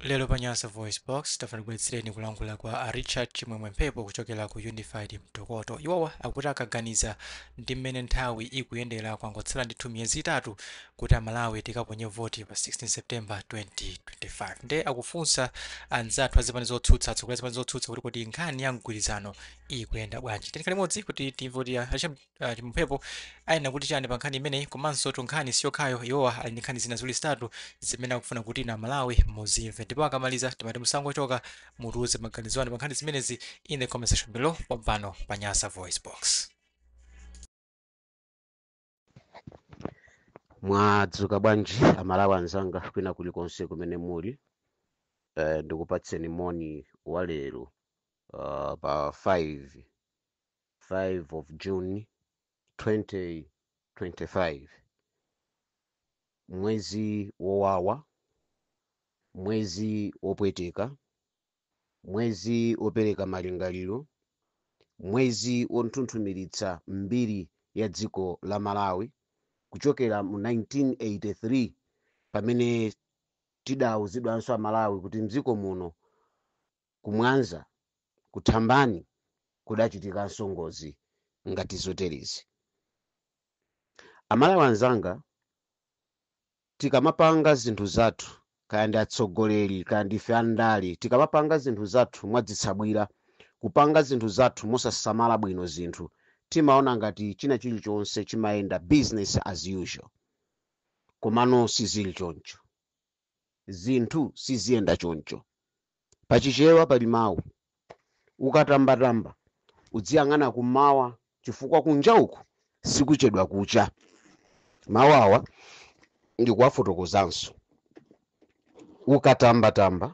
Lero pa Nyasa VoiceBox tafuna tikubweretsereni kulankhula kwa a Richard Chimwemwe Mphepo kuchokera ku Unified Mtokoto. Iwowa akuti akaganiza ndi mmene nthawi ikuyendera, kwangotsala ndithu miyezi 3 kuti Amalawi tikaponye voti pa 16 September 2025. Nde akufunsa anzathu azipani zotsutsa, atsogoleri azipani zotsutsa, kuti kodi nkhani ya mgwirizano ikuyenda bwanji? Tikhale limodzi kuti timve kuti a Richard Chimwemwe Mphepo ayenera kuti chani pa nkhani imeneyi. Komanso tu nkhani siyokhayo, iwowa ali ndi nkhani zina ziwiri zitatu zimene akufuna kuti inu Amalawi muzimve. Ndipo akamaliza timati musangochoka, mutiuze maganizo anu pa nkhani zimenezi in the comment section below pompano pa Nyasa VoiceBox. Mwadzuka bwanji Amalawi anzanga kwina kulikonse kumene muli? Ndikupatseni moni wa lero pa 5 of June 2025, mwezi wowawa, mwezi wopweteka, mwezi wopereka malingaliro, mwezi wonthunthumilitsa mbiri ya dziko la Malawi kuchokera mu 1983 pamene tidauzidwanso Amalawi kuti mdziko muno ku Mwanza, ku Thambani kudachitikanso ngozi ngati zoterezi. Amalawi anzanga, tikamapanga zinthu zathu, kaya ndi atsogoleri kaya ndife andale, tikamapanga zinthu zathu mwadzitsabwira, kupanga zinthu zathu mosasamala bwino zinthu, timaona ngati china chilichonse chimayenda business as usual. Komano sizili choncho, zinthu siziyenda choncho. Pachichewa pali mawu, ukatambatamba udziyang'ana kummawa, chifukwa kunja uku sikuchedwa kucha. Mawu awa ndikuwafotokozanso, ukatambatamba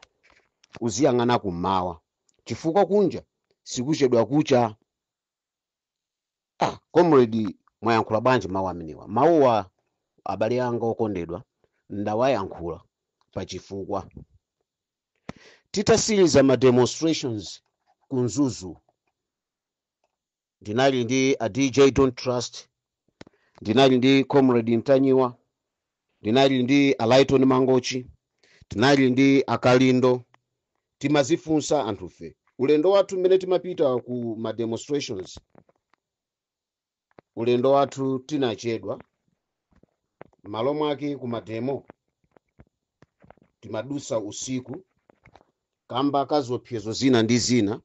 uziyang'ana kummawa, chifukwa kunja sikuchedwa kucha. Comrade, mwayankhula bwanji mawu amenewa? Mawuwa, abale anga okondedwa, ndawayankhula pachifukwa. Titasiriza ma demonstrations ku Mzuzu, ndinali ndi a DJ Don't Trust, ndinali ndi Comrade Ntanyiwa, ndinali ndi a Lighton Mangochi, tinali ndi Akalindo. Timazifunsa anthufe, ulendo wathu mmene timapita ku ma demonstrations, ulendo wathu tinachedwa, malo mwake ku mademo timadusa usiku kamba kaziopsezo zina ndi zina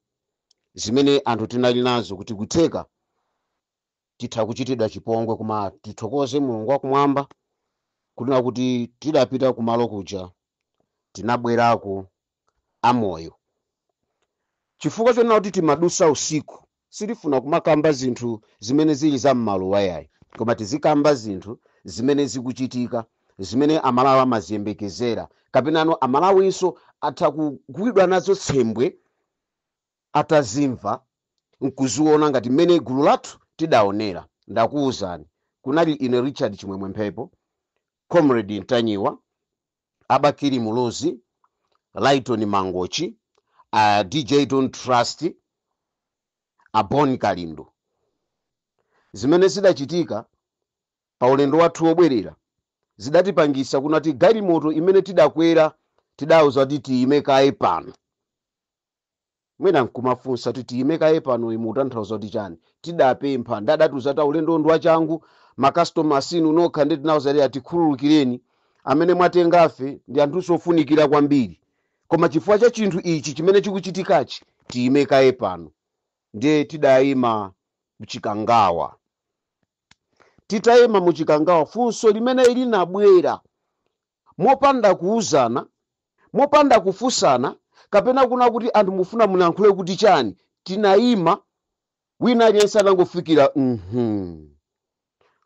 zimene anthu tinali nazo kuti kutheka titha kuchitidwa chipongwe. Koma tithokoze Mulungu wakumwamba kunena kuti tidapita kumalo kuja, tinabwerako amoyo, chifukwa chonena kuti timadusa usiku. Sitifuna kumakamba zinthu zimene zili za m'maluwa yayi, koma tizikamba zinthu zimene zikuchitika, zimene Amalawi amaziyembekezera, kapenano Amalawinso atha kugwidwa nazo tsembwe atazimva nkuziona ngati mmene gulu lathu tidaonera. Ndakuwuzani, kunali ine Richard Chimwemwe Mphepo, Comrade Ntanyiwa, Abakiri Muluzi, Lighton Mangochi, DJ Don't Trust, Abon Kalindo. Zimene zidachitika pa ulendo wathu wobwerera zidatipangisa kunati galimoto imene tidakwera tidawuza kuti tiyime kaye pano. Mwina nkumafunsa kuti tiyime kaye pano imutanthauza kuti chani? Tidapempha, ndadatuza ta ulendo ndi wachangu, makastoma asinu nokha, ndi tinawuza kuti atikhululukireni, amene mwatengafe ndi anthunso ofunikira kwambiri, koma chifukwa cha chinthu ichi chimene chikuchitikachi tiyime kaye pano. Ndiye tidayima Mchikangawa. Titayima Muchikangawa, funso limene linabwera mopanda kuuzana, mopanda kufunsana, kapena kuna kuti anthu mufuna mulankhule kuti chani, tinayima, wina aliyense anangofikira,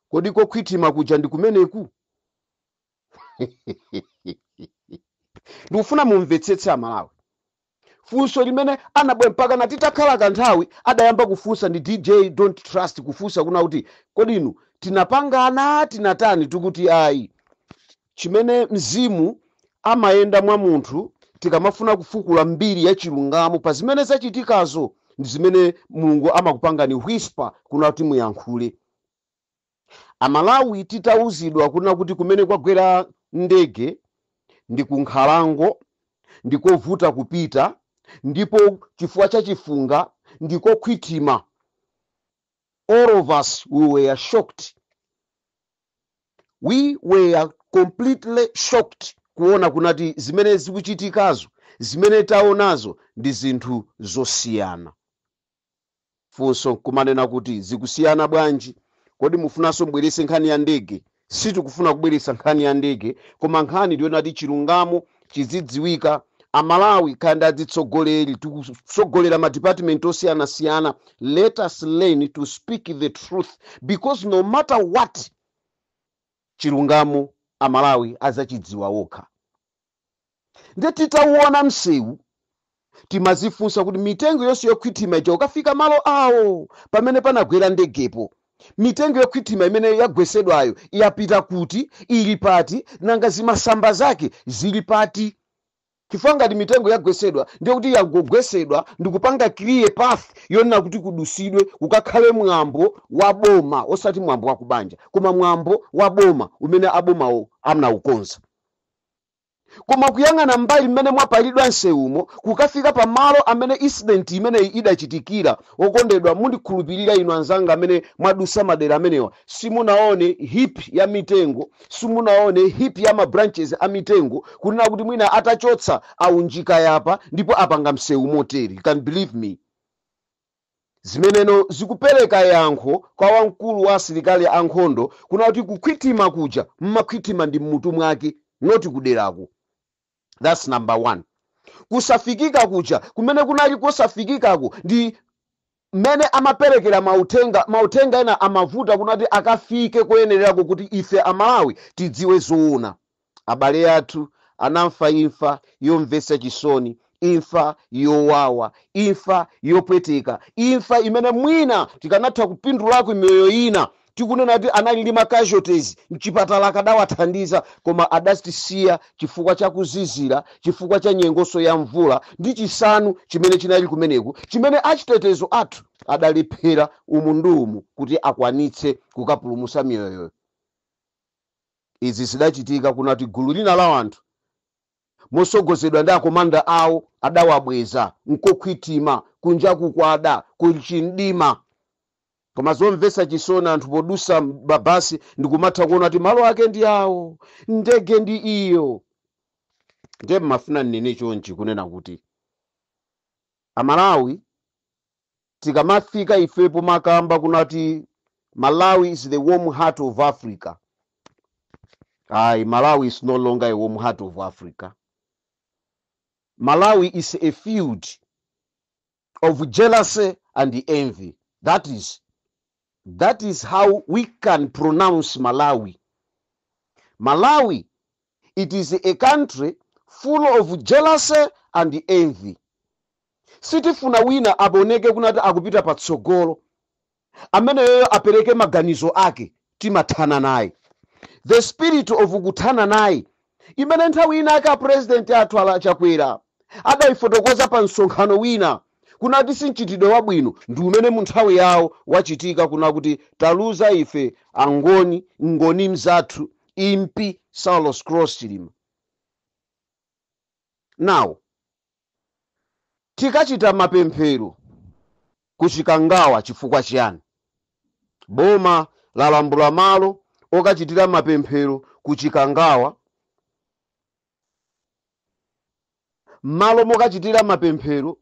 Kodi kokhwitima kuja ndi kumeneku?" Ndikufuna mumvetsetse Amalawi, funso limene anabwera mpaka na titakhala kanthawi adayamba kufunsa ndi DJ Don't Trust, kufunsa kuna kuti kodi inu tinapangana, tinatani? Tikuti ayi. Chimene mzimu amayenda mwa munthu, tikamafuna kufukula mbiri ya chilungamo pa zimene zachitikazo, ndi zimene Mulungu amakupangani whisper kuna kuti muyankhule. Amalawi, titauzidwa kuna kuti kumene kwagwera ndege ndi ku nkhalango, Ndikovuta kupita, ndipo chifukwa cha chifunga ndikokhwitima. All of us, we were shocked, we were completely shocked kuona kunati zimene zikuchitikazo, zimene taonazo ndi zinthu zosiyana. Funso nkumanena kuti zikusiyana bwanji? Kodi mufunanso mbwerese nkhani ya ndege? Sitikufuna kubweretsa nkhani ya ndege, koma nkhani ndiyonati chilungamo chizidziwika. Amalawi, kandi adzitsogoleri, tikutsogolera madipatimenti osiyanasiyana, let us learn to speak the truth, because no matter what, chilungamo Amalawi azachidziwa wokha. Nde titauona msewu, timazifunsa kuti mitengo yonse yokhwitima ija ukafika malo awo pamene panagwera ndegepo, mitengo yokhwitima imene yagwesedwayo yapita kuti? Ili pati? Nanga zimasamba zake zili pati? Chifukwa ngati mitengo yagwesedwa, ndiye kuti yangogwesedwa ndikupanga clear path yonena kuti kudusidwe, kukakhale mwambo wa boma, osati mwambo wa kubanja, koma mwambo wa boma umene abomawo amnaukonza. Koma kuyang'ana mbali mmene mwapalidwa msewumo kukafika pamalo amene incident imeneyi idachitikira, okondedwa, mundikhulupirira inu anzanga amene mwadusa madera amenewa, simunaone heap ya mitengo, simunaone heap ya ma branches a mitengo, kunena kuti mwina atachotsa aunjika yapa ndipo apanga msewu motere. You can believe me, zimeneno zikupereka yankho kwa wamkulu wa asilikali ankhondo kuna kuti kukhwitima kuja mmakhwitima ndi mmutu mwake, not kuderako. That's number one. Kusafikika kuja kumene kunali kosafikikako ndi mmene amaperekera mauthenga. Mauthenga ena amavuta kunati akafike koyenererako kuti ife Amalawi tidziwe zoona. Abale athu anamfa imfa yomvetsa chisoni, imfa yowawa, imfa yopweteka, imfa imene mwina tikanatha kupindulako miyoyo ina. Tikunena kuti anali ndi ma casualties mchipatala, akadawathandiza, koma adatisiya chifukwa cha kuzizira, chifukwa cha nyengoso ya mvula ndi chisanu chimene chinali kumeneku, chimene achitetezo athu adalephera umu ndi umu kuti akwanitse kukapulumutsa miyoyoyo. Izi zidachitika kunati gulu lina la anthu mosogozedwa ndi akomanda awo adawabweza nkokhwitima, kunja kukwada, kuchimdima. Koma zomvetsa chisoni, anthu podusa mabasi ndikumatha kuona kuti malo ake ndi awo, ndege ndi iyo. Ndiye mmafuna nnene chonchi kunena kuti Amalawi, tikamafika ifepo makamba kunati Malawi is the warm heart of Africa, ayi, Malawi is no longer a warm heart of Africa. Malawi is a field of jealousy and envy. That is how we can pronounce Malawi. Malawi, it is a country full of jealousy and envy. Sitifuna wina aoneke kunati akupita patsogolo, ameneyo apereke maganizo ake, timathana naye. The spirit of kuthana naye imene nthawi ina ake apresident athu ala Chakwera adayifotokoza pa msonkhano wina kunati si mchitidwe wabwino, ndi umene mu nthawi yawo wachitika, kuna kuti taluza ife angoni, ngoni mzathu, impi Saulos Klaus Chilima. Now tikachita mapemphero kuChikangawa chifukwa chiyani? Boma lalambula malo okachitira mapemphero kuChikangawa, malo mokachitira mapemphero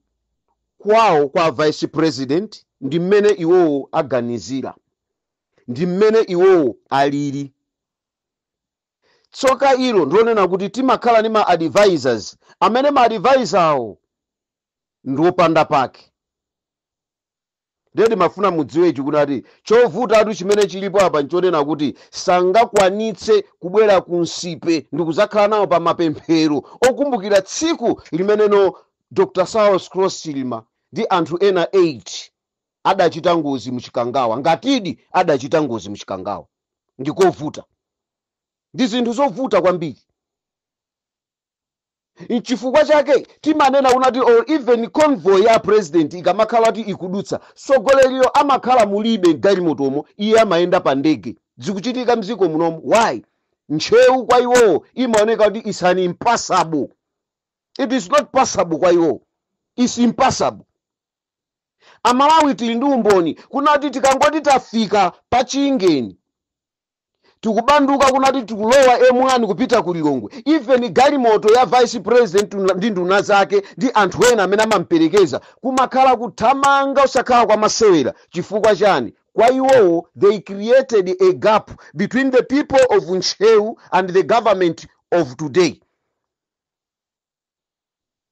kwawo kwa vice president. Ndi mmene iwowo aganizira, ndi mmene iwowo alili. Tsoka ilo ndionena kuti timakhala ndi ma advisors amene ma advisor awo ndi opanda pake. Ndiye ndimafuna mudziwe ichi kunati chovutatu chimene chilipo apa nchonena kuti sangakwanitse kubwera ku Nsipe ndi kuzakhala nawo pa mapemphero okumbukira tsiku limeneno Dr Saulos Klaus Chilima ndi anthu ena 8 adachita ngozi muChikangawa. Ngatidi adachita ngozi muChikangawa, ndikovuta, ndi zinthu zovuta kwambiri. Nchifukwa chake timanena kunati or even convoy ya president ikamakhala kuti ikudutsa, sogoleriyo amakhala mulibe mgalimotomo, iye amayenda pa ndege. Zikuchitika mdziko munomu. Why? Ntcheu kwa iwowo imaoneka kuti is an impassable. It is not possible kwa iwo, is impossible. Amalawi tili ndi umboni kunati tikangoti tafika pa Chingeni, tikubanduka kunati tikulowa M1 kupita ku Lilongwe, even galimoto ya vice president ndi nduna zake ndi anthu ena amene amamperekeza kumakhala kuthamanga usakhala kwa masewera. Chifukwa chani? Kwa iwowo, they created a gap between the people of Ntcheu and the government of today.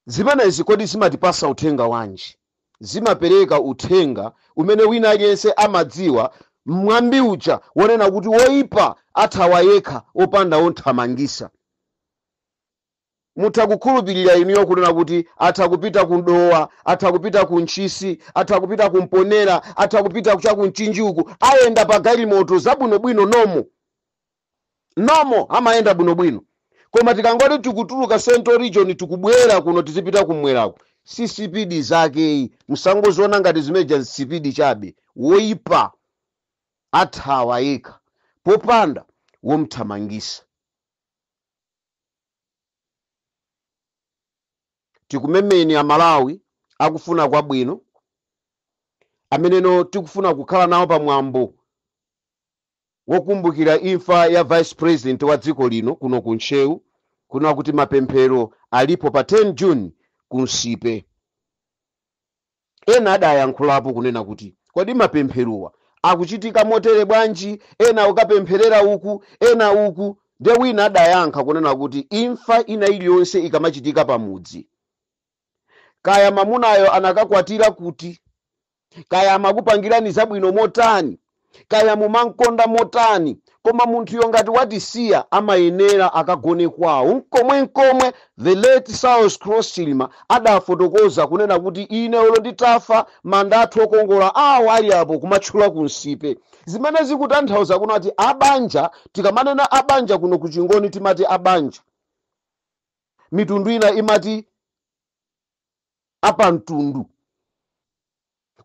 Zimenezi kodi zimatipasa uthenga wanji? Zimapereka uthenga umene wina aliyense amadziwa, mwambi uja wonena kuti woipa athawa yekha opanda wonthamangisa. Mutha kukhulupirira inuyo kunena kuti atha kupita ku Dowa, atha kupita ku Ntchisi, atha kupita ku Mponera, atha kupita cha ku Mchinji uku, ayenda pa galimoto zabwinobwino, nomo nomo amayenda bwinobwino. Koma tikangoti tikutuluka Central Region, tikubwera kuno, tizipita kumwerako, si speed zakeyi. Musangoziona ngati zimeja speed chabe. Woipa athawa yekha popanda womthamangisa. Tikumemeni Amalawi akufuna kwabwino ameneno tikufuna kukhala nawo pamwambo wokumbukira imfa ya vice president wa dziko lino kuno ku Ntcheu, kuna kuti mapemphero alipo pa 10 June ku Nsipe. Ena adayankhulapo kunena kuti kodi mapempherowa akuchitika motere bwanji? Ena ukapempherera uku, ena uku. Nde wina adayankha kunena kuti imfa ina iliyonse ikamachitika pamudzi, kaya mamunayo anakakwatira kuti, kaya amakupangirani zabwino motani, kaya mumankonda motani, koma munthuyo ngati watisiya amayenera akagone kwawo nkomwenkomwe. The late Saulos Klaus Chilima adafotokoza kunena kuti ine olo nditafa, manda athu okongola awo ali apo, kumatchula ku Nsipe, zimene zikutanthauza kunati abanja. Tikamanena abanja kuno ku Chingoni timati abanja, mitundu ina imati apamtundu,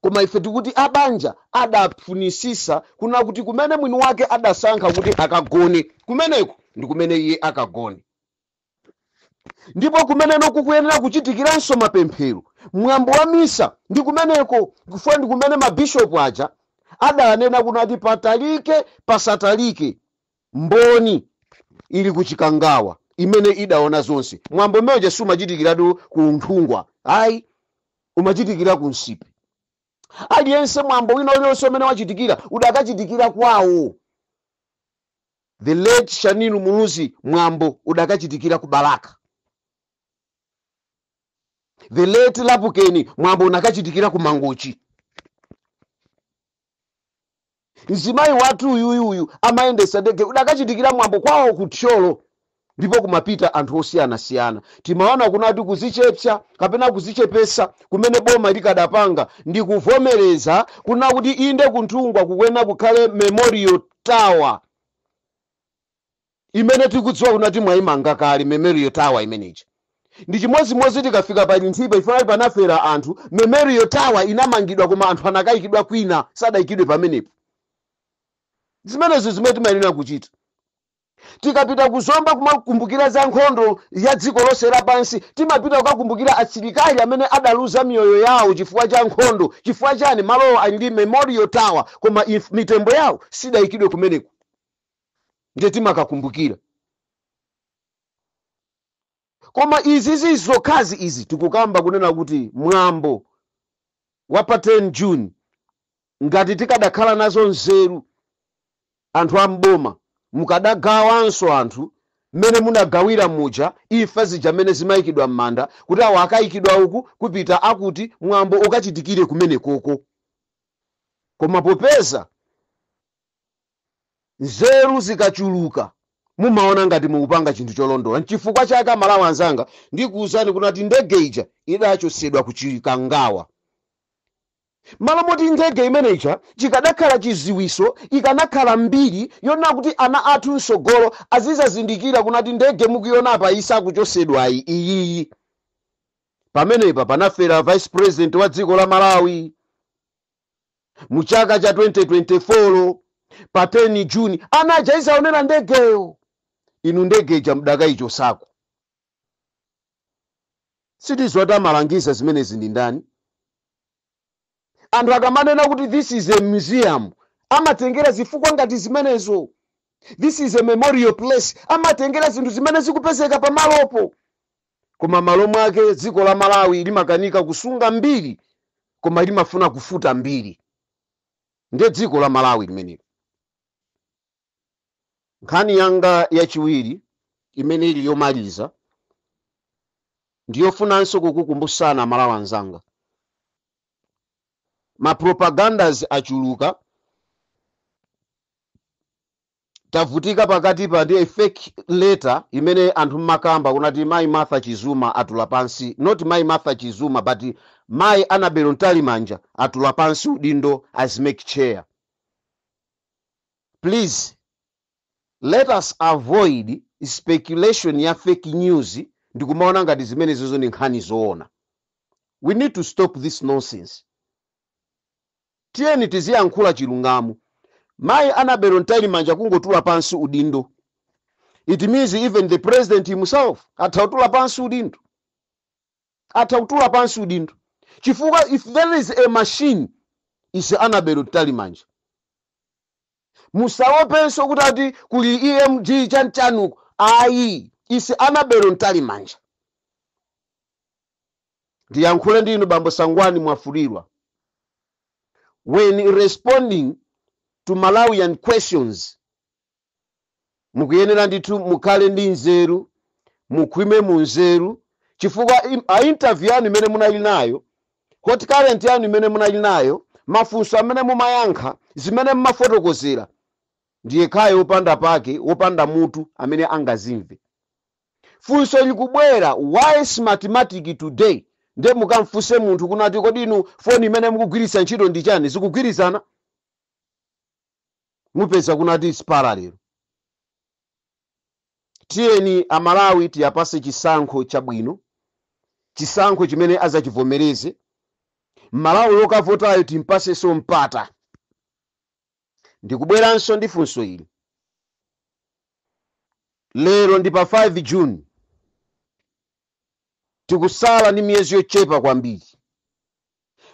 koma ife tikuti abanja. Adafunisisa kuna kuti kumene mwini wake adasankha kuti akagone kumeneko ndi kumene iye akagone, ndipo kumeneno kukuyenera kuchitikiranso mapemphero, mwambo wa misa ndi kumeneko, kufuwa ndi kumene mabishopu aja adanena kunati patalike pasatalike, mboni ili kuchikangawa imene idaona zonse. Mwambo umeneja sumachitikiratu ku Nthungwa ayi, umachitikira ku Nsipe. Aliyense mwambo wina uliwonse umene wachitikira udakachitikira kwawo. The late Shanil Muluzi, mwambo udakachitikira ku Balaka. The late Lapukeni, mwambo unakachitikira ku Mangochi. Mzimayi wathu uyuyuyu amayendesa ndege, udakachitikira mwambo kwawo ku Thyolo, ndipo kumapita anthu osiyanasiyana. Timaona kunati kuzichepsa kapena kuzichepesa kumene boma likadapanga ndi kuvomereza kuna kuti inde, kunthungwa kukwena kukhale memorial tower imene tikudziwa kunati mwayimanga kale memorial tower imeneji. Ndi chimodzimodzi tikafika pa Linthipe, ifanali panafera anthu, memorial tower inamangidwa, koma anthu anakayikidwa kwina, sadayikidwe pamenepo. Zimenezo zimene timayenera kuchita. Tikapita kuzomba kumakumbukira za nkhondo ya dziko lonse lapansi, timapita kukakumbukira asilikali amene adaluza miyoyo yawo chifukwa cha nkhondo. Chifukwa chani malowo ali ndi memorial tower koma mitembo yawo sidayikidwe kumeneko? Ndiye timakakumbukira. Koma izi zizokhazi izi tikukamba kunena kuti mwambo wa pa 10 June, ngati tikadakhala nazo nzeru anthu amboma, mukadagawanso anthu mmene munagawira muja imfa zija mmene zimayikidwa m'manda, kuti awo akayikidwa uku, kupita akuti mwambo ukachitikire kumenekoko. Koma popeza nzeru zikachuluka mumaona ngati mukupanga chinthu cholondola, nchifukwa chake Amalawi anzanga ndikuwuzani kunati ndege ija idachosedwa ku Chikangawa. Malo moti ndege imeneja chikadakhala chiziwiso, ikanakhala mbiri yonena kuti ana athu msogolo azizazindikira kunati ndege mukuyonapa isakuchosedwayi iyiyi, pamenepa panafera vice president wa dziko la Malawi mu chaka cha 2024 pa 10 Juni, anaja izaonera ndegeyo. Inu ndege ija mudakayichosako. Sitidziwa kuti amalangiza zimenezi ndi ndani. Anthu akamanena kuti this is a museum, amatengera zifukwa ngati zimenezo. This is a memorial place, amatengera zinthu zimene zikupezeka pamalopo. Koma malo mwake dziko la Malawi limakanika kusunga mbiri, koma limafuna kufuta mbiri. Ndiye dziko la Malawi limenelo. Nkhani yanga yachiwiri imene ili yomaliza ndiyofunanso kukukumbusana Malawi anzanga. Ma propagandas achuluka, tavutika pakati pa ndi a fake letter imene anthu mmakamba kunati Mai Martha Chizuma atula pansi, not Mai Martha Chizuma but Mai Annabel Mtalimanja atula pansi udindo as MEC chair. Please let us avoid speculation ya fake news ndikumaona ngati zimene zizo ndi nkhani zoona. We need to stop this nonsense. Tiyeni tiziyankhula chilungamo. Mai Annabel Mtalimanja kungotula pansi udindo, it means even the president himself atha kutula pansi udindo, atha kutula pansi udindo. Chifukwa if there is a machine, is Annabel Mtalimanja. Musaopenso kuti ati kuli EMG chanchanuko, ayi, is Annabel Mtalimanja. Ndiyankhule ndinu Bambo Sangwani Mwafulirwa. When responding to Malawian questions, mukuyenera ndithu mukhale ndi nzeru, mukhwime mu nzeru, chifukwa a interview yanu imene munali nayo, Hot Current yanu imene munali nayo, mafunso amene mumayankha, zimene mumafotokozera, ndiye khaye wopanda pake, wopanda mutu amene angazimve. Funso likubwera, why Smartmatic today? Ndiye mukamfunse munthu kunati kodi inu foni imene mukugwiritsa ntchito ndi chani, zikugwirizana? Mupeza kunati it's parallel. Tiyeni Amalawi tiyapase chisankho chabwino, chisankho chimene azachivomereze. Malawi wokavotayo timpasenso mpata. Ndikubweranso ndi funso ili. Lero ndi pa 5 June, tikusala ndi miyezi yochepa kwambiri.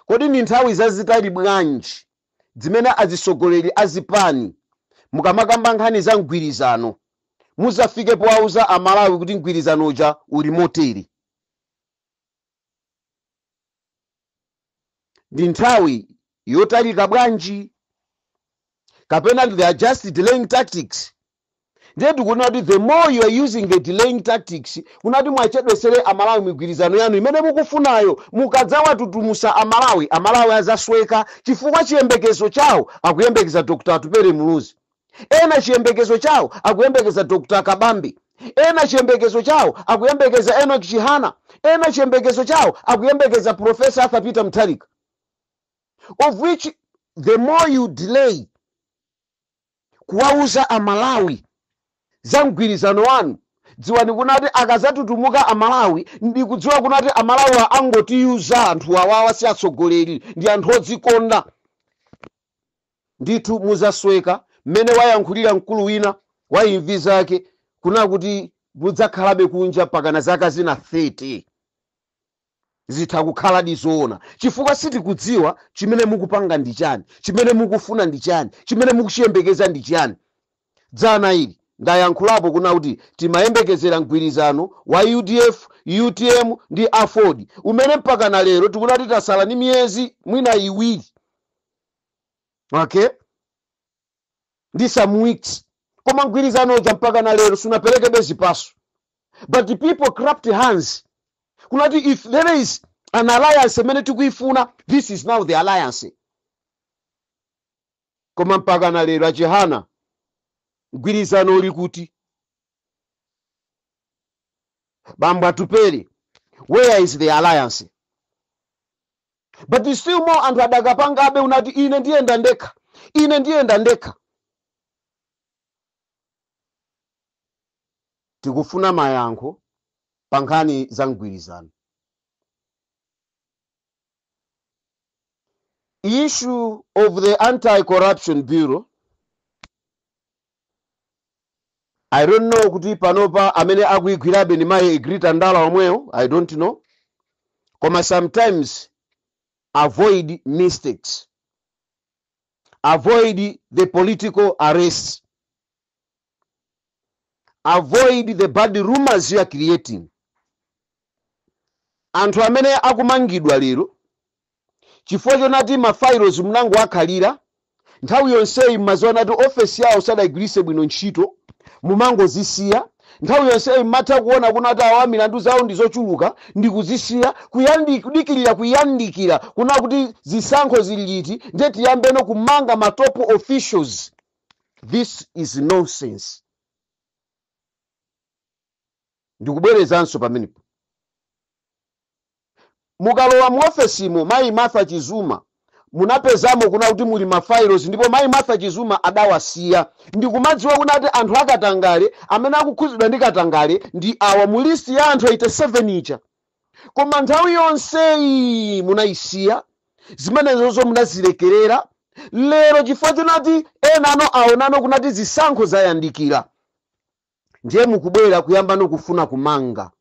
Kodi ndi nthawi zazitali bwanji zimene azisogoleri azipani mukamakamba nkhani za mgwirizano muzafike powauza Amalawi kuti mgwirizano uja uli motere? Ndi nthawi yotalika bwanji? Kapena they are just delaying tactics? Ndiye tikuona kuti the more you are using the delaying tactics, kunati mwachedwesere Amalawi migwirizano yanu imene mukufunayo, mukadzawatutumusa Amalawi, Amalawi azasweka, chifukwa chiyembekezo chawo akuyembekeza Dr. Atupele Muluzi, ena chiyembekezo chawo akuyembekeza Dr. Kabambe, ena chiyembekezo chawo akuyembekeza Enoch Chihana, ena chiyembekezo chawo akuyembekeza Professor Arthur Peter Mutharika. Of which the more you delay kuwauza Amalawi za mgwirizano wanu, dziwani kunati akazatutumuka Amalawi, ndikudziwa kunati Amalawi angotiyuza anthu awawa si atsogoleri, ndi anthu odzikonda ndithu. Muzasweka mmene wayankhulira mkulu wina wa imvi zake kuna kuti mudzakhalabe kunja pakana zaka zina 30. Zitha kukhala zoona, chifukwa sitikudziwa chimene mukupanga ndi chani, chimene mukufuna ndi chani, chimene mukuchiyembekeza ndi chani. Dzana ili ndayankhulapo kuna kuti timayembekezera mgwirizano wa UDF, UTM ndi AFORD, umene mpaka na lero tikunati tasala ndi miyezi mwina iwiri, okay, ndi some weeks, koma mgwirizano uja mpaka na lero sunaperekebe zipaso. But the people clapped hands kunati if there is an alliance imene tikuifuna, this is now the alliance. Koma mpaka na lero, achihana, mgwirizano uli kuti? Bambo Atupele, where is the alliance? But still more anthu adakapangabe unati ine ndiyenda ndekha, ine ndiyenda ndekha. Tikufuna mayankho pa nkhani za mgwirizano. Issue of the Anti-Corruption Bureau, I don't know kuti panopa amene akuyigwirabe ndi mayi Egrita Ndala omweyo, I don't know. Koma sometimes avoid mistakes, avoid the political arrests, avoid the bad rumors you are creating. Anthu amene akumangidwa lero chifukwa chonati ma files mnango akhalira nthawi yonseyi, mmaziona kuti ofesi yawo sadayigwiritse bwino ntchito, mumangozisiya. Nthawi yonseyi mmatha kuona kunati awa milandu zawo ndi zochuluka, ndikuzisiya kudikirira kuyandikira kuna kuti zisankho zili liti, ndiye tiyambeno kumanga ma top officials. This is nonsense. Ndikubwerezanso pamenepo, mukalowa mu ofesimo mayi Martha Chizuma, munapezamo kuna kuti muli ma files, ndipo mayi Martha Chizuma adawasiya ndikumadziwa kunati anthu akatangale amene akukhuzidwa ndi katangale ndi awa mu list ya anthu 87 ija. Koma nthawi yonseyi munayisiya zimenezozo, munazilekerera. Lero chifukwa chonati enano aonano kunati zisankho zayandikira, ndiye mukubwera kuyambano kufuna kumanga.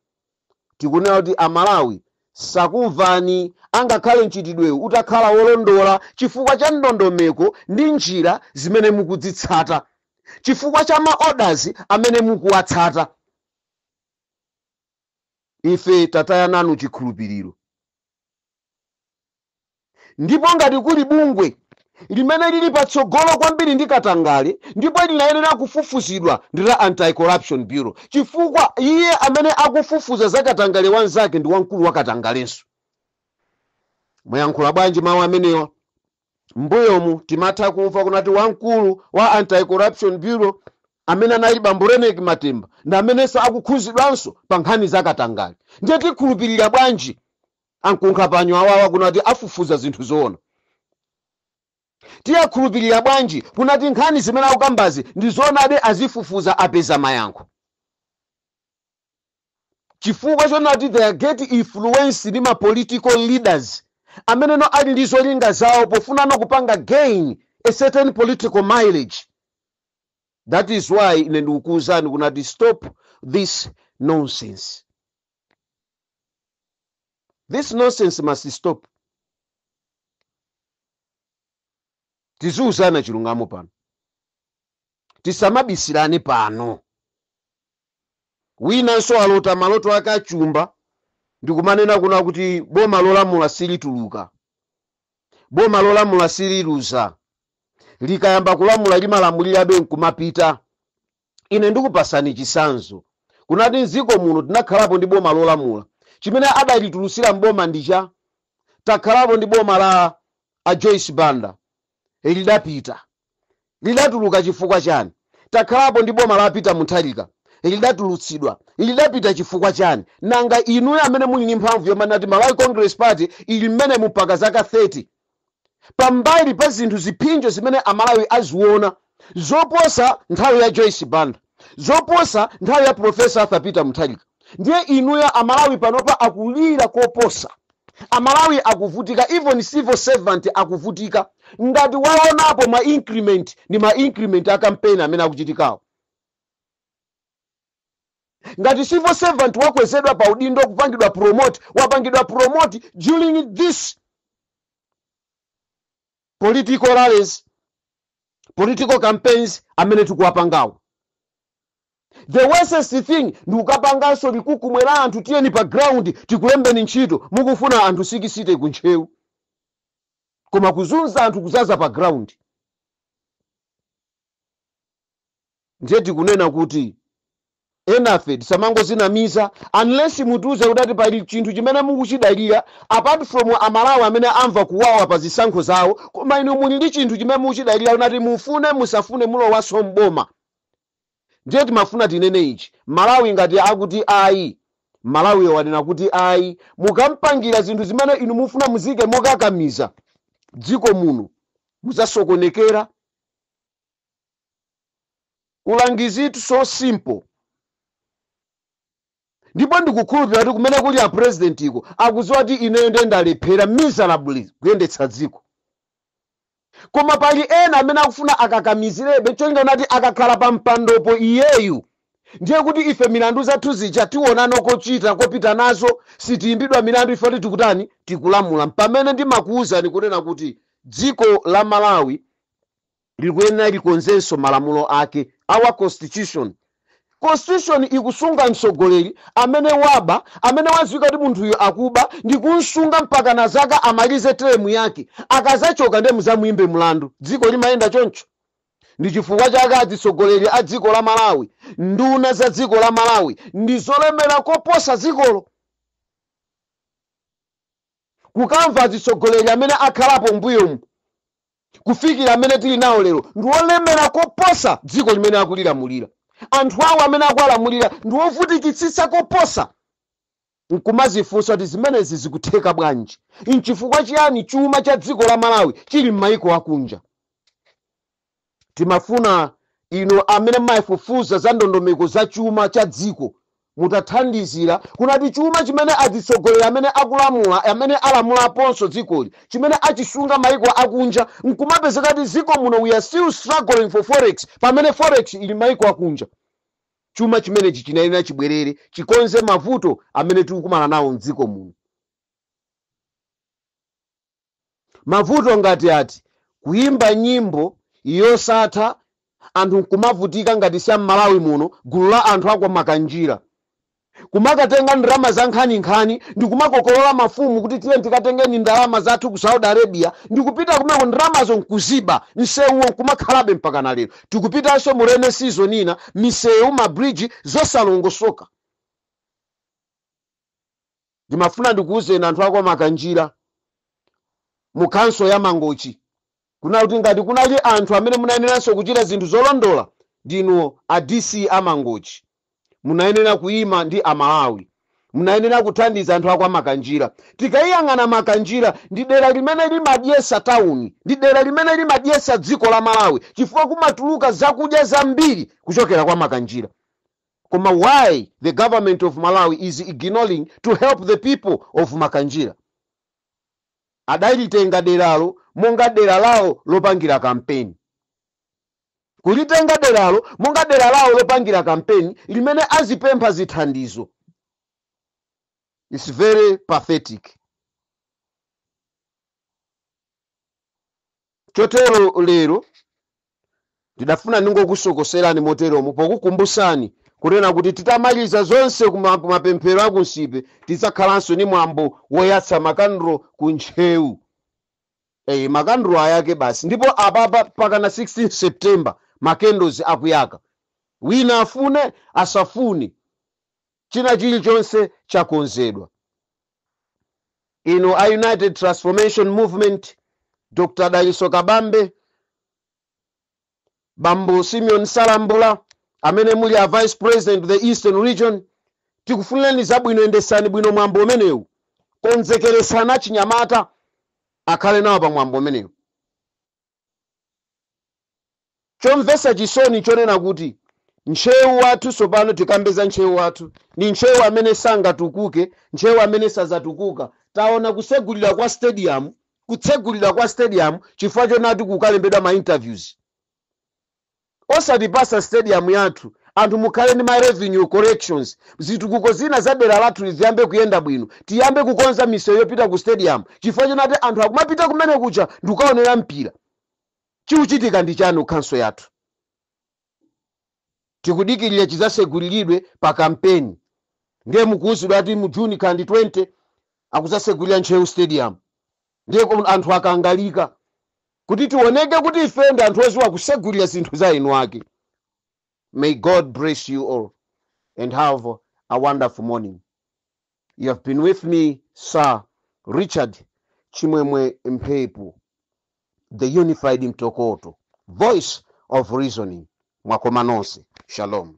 Tikunena kuti Amalawi sakumvani, angakhale mchitidwewu utakhala wolondola, chifukwa cha ndondomeko ndi njira zimene mukudzitsata, chifukwa cha ma orders amene mukuwatsata. Ife tataya nanu chikhulupiriro. Ndipo ngati kuli bungwe limene lili patsogolo kwambiri ndi katangale ndipo linayenera kufufuzidwa, ndi la Anti-Corruption Bureau, chifukwa iye amene akufufuza za katangale wanzake ndi wamkulu wa katangalenso. Muyankhula bwanji mawu amenewa? Mbuyomu timatha kumva kunati wamkulu wa Anti-Corruption Bureau amene anali bambo Reyneck Matemba ndi amenenso akukhuzidwanso pa nkhani za katangale. Ndiye tikhulupirira bwanji ankunkhapanyo awawa kunati afufuza zinthu zoona? Tiyakhulupirira bwanji kunati nkhani zimene akukambazi ndi zoonadi, azifufuza, apeza mayankho? Chifukwa chonati they are get influence ndi ma political leaders ameneno ali ndi zolinga zawo pofunano kupanga gain a certain political mileage. That is why ine ndikukuwuzani kunati stop this nonsense. This nonsense must stop. Tiziwuzana chilungamo pano, tisamabisirane pano. Winanso alota maloto ake achumba ndikumanena kuna kuti boma lolamula silituluka, boma lolamula sililuza, likayamba kulamula limalamulirabe nkumapita. Ine ndikupasani chisanzo kunati mdziko muno tinakhalapo ndi boma lolamula chimene adalitulutsira mboma ndicha. Takhalapo ndi boma la a Joyce Banda, lidapita, lidatuluka chifukwa chani? Takhalapo ndi boma la Peter Mutharika, lidatulutsidwa, lidapita chifukwa chani? Nanga inuyo amene muli ndi mphamvu yomanati Malawi Congress Party ili mmene mupaka zaka 30, pambali pa zinthu ziphinjo zimene Amalawi aziona zoposa nthawi ya Joyce Banda, zoposa nthawi ya Professor Arthur Peter Mutharika, ndiye inuyo, Amalawi panopa akulira koposa, Amalawi akuvutika, even civil servant akuvutika. Ngati waonapo ma increment, ndi ma increment a campaign amene akuchitikawo. Ngati civil servant wakwezedwa pa udindo, kupangidwa promote, wapangidwa promote during this political rallies, political campaigns amene tikuwapangawo. The worstest thing ndi kukapanganso likukumwe la anthu, "Tiyeni pa ground, tikulembeni ntchito." Mukufuna anthu 60 kuntchewu, koma kuzunza anthu kuzaza pa ground. Ndiye tikunena kuti enafe tisamangozinamiza, unless mutiuze kuti ati pali chinthu chimene mukuchidalira apart from Amalawi amene amva kuwawa pa zisankho zawo. Koma inu muli ndi chinthu chimene mukuchidalira unati mufune musafune mulowanso mboma? Ndiye timafuna tinene ichi: Malawi ngati akuti ayi, Malawiyo wanena kuti ayi. Mukampangira zinthu zimene inu mufuna muzike mokakamiza, dziko muno muzasokonekera. Ulangizitu so simple, ndipo ndikukhulupirira kuti kumene kuli a president iko akudziwa kuti ineyo ndiye ndalephera miserably kuyendetsa dziko, koma pali ena amene akufuna akakamizirebe cholinga kuti akakhala pa mpandopo iyeyu Ndiye kuti ife milandu zathu zija tionano kochita kopita nazo, sitiyimbidwa milandu ife kuti tikutani, tikulamula. Pamene ndimakuwuzani kunena kuti dziko la Malawi likuyenera likonzenso malamulo ake, our constitution. Constitution ikusunga mtsogoleri amene waba, amene wadziwika kuti munthuyo akuba, ndikumsunga mpaka na zaka amalize term yake. Akazachoka ndiye muzamuyimbe mlandu. Dziko limayenda choncho? Ndi chifukwa chake atsogoleri a dziko la Malawi, nduna za dziko la Malawi ndi zolemera koposa dzikolo. Kukamva atsogoleri amene akhalapo mbuyomu kufikira amene tili nawo lero ndi olemera koposa dziko limene akulilamulira. Anthu awo amene akuwalamulira ndi ovutikitsitsa koposa. Nkumazifunsa kuti zimenezi zikutheka bwanji? Nchifukwa chiyani chuma cha dziko la Malawi chili m'mayiko akunja? Timafuna ino amene mayifufuza za ndondomeko za chuma cha dziko mutathandizira kunati chuma chimene atsogoleri amene akulamula, amene alamulaponso dzikoli, chimene achisunga mayiko akunja, nkumapezeka kuti dziko muno we are still struggling for forex, pamene forex ili mayiko akunja. Chuma chimenechi chinayenera chibwerere chikonze mavuto amene tikukumana nawo mdziko muno. Mavuto ngati ati kuyimba nyimbo yosatha, anthu nkumavutika ngati siya m'Malawi muno, gulu la anthu akwa Makanjira kumakatenga ndalama za nkhaninkhani ndikumakokolola mafumu kuti tiye tikatengeni ndalama zathu ku Saudi Arabia, ndikupita kumeko ndalamazo nkuziba, msewuwo nkumakhalabe mpaka na lero. Tikupitanso mu rainy season ina, misewu, mabridge zosalongosoka. Ndimafuna ndikuwuzeni anthu akwa Makanjira mu council ya Mangochi kuna kuti ngati kunali anthu amene munayeneranso kuchita zinthu zolondola ndinu a DC a Mangochi. Munayenera kuyima ndi Amalawi, munayenera kuthandiza anthu akwa Makanjira. Tikayiyang'ana Makanjira ndi dera limene limadyesa tawuni, ndi dera limene limadyesa dziko la Malawi, chifukwa kumatuluka zakudya zambiri kuchokera kwa Makanjira. Koma why the government of Malawi is ignoring to help the people of Makanjira? Adalitenga deralo monga dera lawo lopangira kampeni, kulitenga deralo monga dera lawo lopangira kampeni limene azipempha zithandizo. It's very pathetic. Chotero lero ndidafuna ndingokusokoserani moteromo pokukumbusani kunena kuti titamaliza zonse kumapemphero akunsipe, tidzakhalanso ni mwambo woyatsa makandulo ku Ntcheu. Makandulo ayake basi. Ndipo apapa pakana 16 September makendozi akuyaka, wina afune asafune, china chilichonse chakonzedwa. Ino a United Transformation Movement, Dr Daliso Kabambe, Bambo Simeon Salambula amene muli a vice president of the Eastern Region, tikufunireni zabwino. Endesani bwino mwambo umenewu, konzekeresana chinyamata akhale nawo pa mwambo umenewu. Chomvetsa chisoni chonena kuti Ntcheu wathu tsopano, tikambeza Ntcheu wathu ni Ntcheu amene sangatukuke, Ntcheu amene sazatukuka. Taona kusegulira kwa stadium, kutsegulira kwa stadium chifukwa chonati kukalembedwa ma interviews. Osatipasa stadium yathu, anthu mukhale ndi ma revenue collections, zitukuko zina za dera lathu ziyambe kuyenda bwino, tiyambe kukonza misewu yopita ku stadium, chifukwa chonati anthu akumapita kumene kucha ndikukaonera mpira. Chikuchitika ndi chani council yathu? Tikudikirira chizaseguliridwe pa kampeni, ndiye mukuwuzidwa ati mu Juni kandi 20 akuzasegulira Ntcheu Stadium. Ndiye anthu akangalika kuti tioneke kuti ife ndi anthu oziwa kusegulira zinthu za inu ake. May God bless you all and have a wonderful morning. You have been with me, Sir Richard Chimwemwe Mphepo, the Unified Mtokoto, voice of reasoning. Mwakoma nonse. Shalom.